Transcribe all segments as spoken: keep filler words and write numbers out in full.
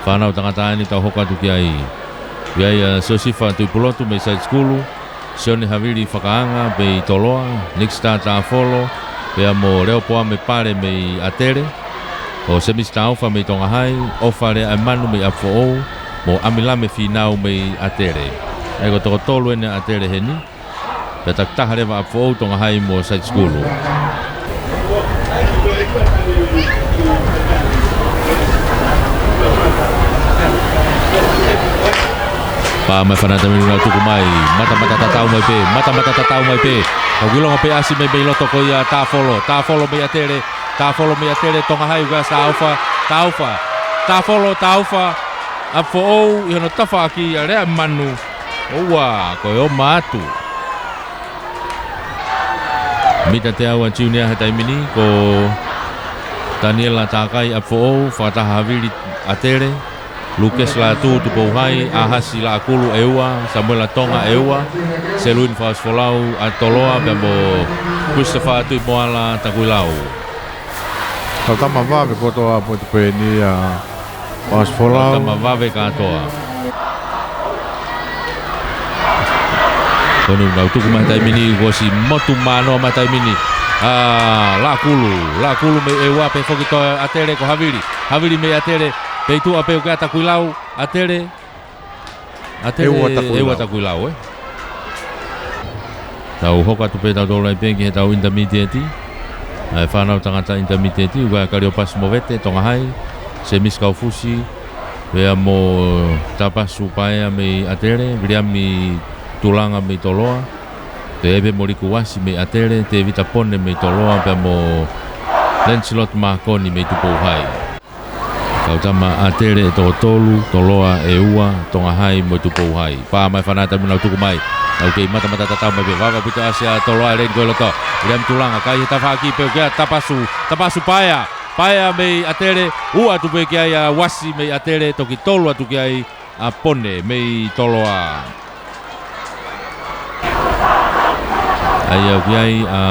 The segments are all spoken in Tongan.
Fānau tangata ʻeni tau hoko atu ki ai. ʻOku ʻi ai ʻa Siosifa Tuʻipulotu mei Side School, Sione Havili Fakaanga mei Toloa, Nick Star Tāfolo, pea mo Leopoame Pale mei ʻAtele, ʻo Semisi Taufa mei Tonga Hai, ʻOfa Leaʻemanu mei ʻApifoʻou, mo ʻAmilame Fīnau mei ʻAtele. ʻA ia ko e toko tolu ʻeni ʻa ʻAtele heni. Pea takitaha leva ʻApifoʻou, Tonga Hai mo Side School. Pā mai fana taminu nau tuku mai. Matamata tatau mai pē. Matamata tatau mai pē. Ka ʻoku ʻilonga pē ʻasi mai mei loto ko ia Tāfolo. Tāfolo mei ʻAtele. Tāfolo mei ʻAtele, Tonga Hai, ʻoku ʻasi Taufa. Taufa. Tāfolo, Taufa. ʻApifoʻou ʻi hono tafaʻaki ʻa Leaʻemanu. ʻOua, ko e ʻomai atu. Mita teau ʻa Junior he taimi ni, ko Taniela Takai ʻApifoʻou, fakataha Havili ʻAtele, Lukesi Lātū Tupou Hai, ʻAhasi Laʻakulu ʻEua, Samuela Tonga ʻEua, Seluini Fausifolau ʻa Toloa, pea mo Christopher Tuʻimoala Takuilau. Kau tama vave kotoa ʻa e potu pē ʻeni ʻa Fausifolau. Kau tama vave kātoa. Ko eni ʻoku nau tuku mai he taimi ni, kuo ʻosi motu manoa mai he taimi ni. ʻA, Laʻakulu, Laʻakulu mei ʻEua, pehē foki ʻe ʻAtele ko Havili. Havili mei ʻAtele, pea ʻi tuʻa pē ʻoku ʻi ai ʻa Takuilau, ʻAtele, ʻAtele, ʻEua Takuilau. ʻEua Takuilau, ē. Tau hoko atu pē tautolu ai pē ki heʻetau intermediate. ʻA e fānau tangata intermediate, ʻoku ʻi ai ʻa Kaliopasi Movete, Tonga Hai, Semisi Kaufusi, pea mo Tapasu Paea mei ʻAtele, Viliami Tulanga mei Toloa, pea ʻi ai pē mo Liku Uasi mei ʻAtele, Tēvita Pone mei Toloa, pea mo Lancelot Makoni mei Tupou Hai. Kau tama ʻAtele ʻe toko tolu, Toloa ʻEua, Tonga Hai mo Tupou Hai. Pā mai fana taminu nau tuku mai. Nau kei matamata tatau mai pē, vave ʻaupito ʻasi ʻa Toloa ʻi he leini ko ē ʻi loto. Viliami Tulanga, kai he tafaʻaki pē ʻoku ʻi ai ʻa Tapasu, Tapasu Paea. Paea mei ʻAtele, ua atu pē ki ai ʻa Uasi mei ʻAtele, toki tolu atu ki ai ʻa Pone mei Toloa. ʻA ia ʻoku ʻi ai ʻa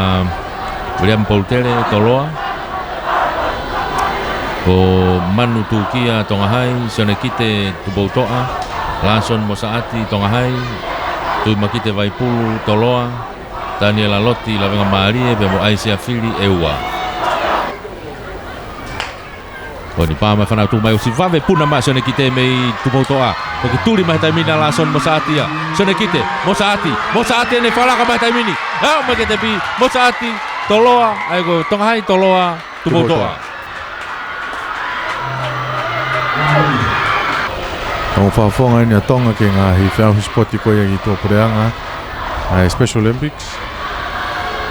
Viliami Polutele Toloa, ko Manu Tukia Tonga Hai, Sione Kite Tupoutoʻa, Lāsoni Mosaʻati Tonga Hai, Tui Makite Vaipulu Toloa, Taniela Loti Lavengamālie, pea mo ʻAisia Fili ʻEua. Ko eni pā mai fana tuku mai ʻosi vave puna mai Sione Kite mei Tupoutoʻa. Toki tuli mai he taimi ni ʻa Lāsoni Mosaʻati ia. Sione Kite, Mosaʻati, Mosaʻati ʻene fakalaka mai he taimi ni. ʻE aʻu mai ki he tepi, Mosaʻati, Toloa, ʻa ia ko Tonga Hai Toloa, Tupoutoʻa. Tupoutoʻa. Ongo fakafofonga ʻeni ʻa Tonga ki he ngaahi feʻauhi sipoti ko ia ʻi tuʻapuleʻanga, ʻa e Special Olympics.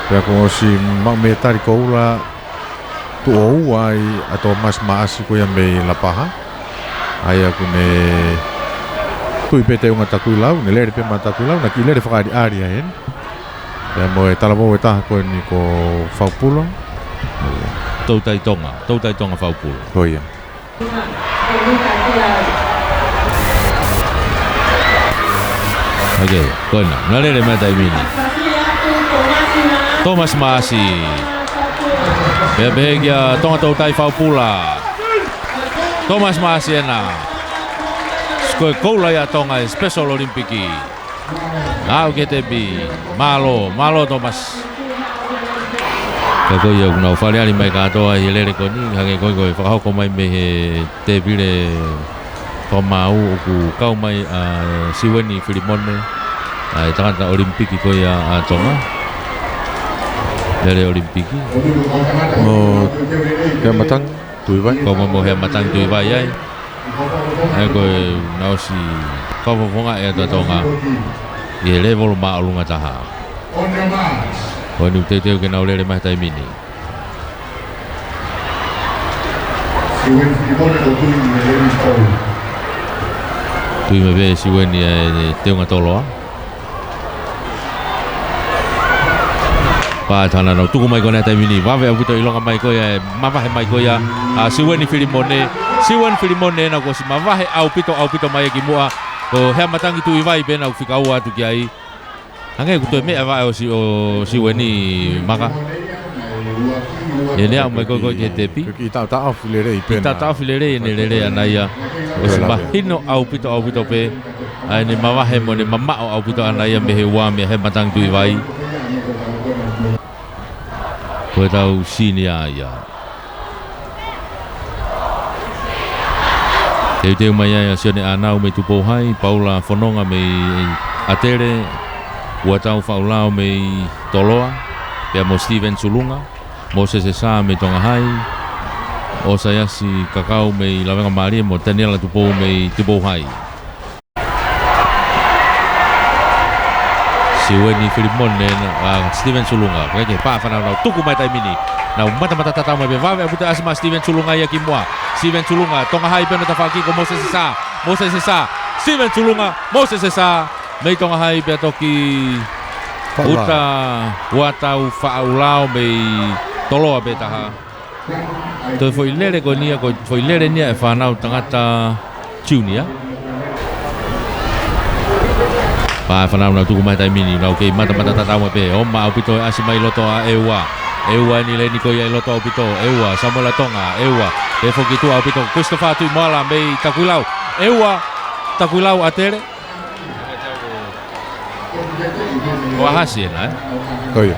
Pea kuo ʻosi maʻu mētali koula tuʻo ua ai ʻa Tōmasi Maʻasi ko ia mei Lapaha. ʻA ia ʻoku ne tui pē teunga Takuilau, ne lele pē maʻa Takuilau, naʻe kiʻi lele fakaʻaliʻali ai eni. Pea mo e talavou ʻe taha ko eni ko Faupula. Toutai Tonga, Toutai Tonga Faupula. Ko ia. ʻOkei, ko ena. Naʻe lele mai he taimi ni. Tōmasi Maʻasi. Pea pehē kia Tonga Toutai Faupula. Tōmasi Maʻasi ena. Ko e koula ia ʻa Tonga he Special Olympic. Aʻu ki he tepi. Mālō, mālō Tōmasi. Ka ko ia ʻoku nau faleʻali mai kātoa ʻi he lele ko eni, hangē ko ia ko e fakahoko mai mei he tēpile fakamaau ʻoku kau mai ʻa Siueni Filimone, ʻa e tangata Olimpiki ko ia ʻa Tonga. Lele Olimpiki. Mo Heamatangi Tuʻivai. Ko mo, mo Heamatangi Tuʻivai ai. ʻA ia ko ʻena ʻosi fakafofongaʻi ʻa Tonga ʻi he lēvolo māʻolunga taha. Ko eni ʻoku teuteu ke nau lele mai he taimi ni. Tui mai pē Siueni ʻa e teunga Toloa. Pā atu hana nau tuku mai ko ena he taimi ni, vave ʻaupito ʻilonga mai ko ia, ʻe mavahe mai ko ia ʻa Siueni Filimone. Siueni Filimone ena kuo ʻosi mavahe ʻaupito, ʻaupito mai ki muʻa. Ko Heamatangi Tuʻivai pē ena ʻoku fika ua atu ki ai. Hangē ʻoku toe meʻa vaʻe ʻo Si-, ʻo Siueni Maka. ʻE ne aʻu mai ko ē ko ē ki he tepi. Kiʻi taʻotaʻofi lelei pē ʻena. Kiʻi taʻotaʻofi lelei ʻene lele ʻana ia. ʻOsi mahino ʻaupito, ʻaupito pē ʻa ʻene mavahe mo ʻene mamaʻo ʻaupito ʻana ia mei he ua mei he matangi Tuʻivai. Ko ʻetau senior ia. Teuteu mai ai ʻa Sione ʻAnau mei Tupou Hai, Paula Fononga mei ʻAtele, Uatau Faʻulao mei Toloa, pea mo Steven Sulunga, Mosese Sā mei Tonga Hai, ʻOsaiasi Kakau mei Lavengamālie mo Taniela Tupou mei Tupou Hai. Siueni Filimone, ʻa Steven Sulunga, ko e kiʻi pā fānau nau tuku mai taimi ni. Nau matamata tatau mai pē, vave ʻaupito ʻasi mai Steven Sulunga ia ki muʻa. Steven Sulunga, Tonga Hai pē ʻena tafaʻaki ko Mosese Sā. Mosese Sā. Steven Sulunga, Mosese Sā. Mei Tonga Hai pea toki Faʻulao. Uta Uatau Faʻulao mei Toloa pē taha. Toe foʻi lele ko eni ia, ko e foʻi lele eni ia ʻa e fānau tangata junior. Pā fānau nau tuku mai taimi ni, nau kei matamata tatau mai pē, ʻo maʻu ʻaupito e ʻasi mai loto ʻa ʻEua. ʻEua eni leni ko ia ʻi loto ʻaupito, ʻEua, Samuela Tonga, ʻEua, pē foki tuʻa ʻaupito, Christopher Tuʻimoala mei Takuilau, ʻEua, Takuilau ʻAtele. Ko ʻAhasi ʻena, ē? Ko ia.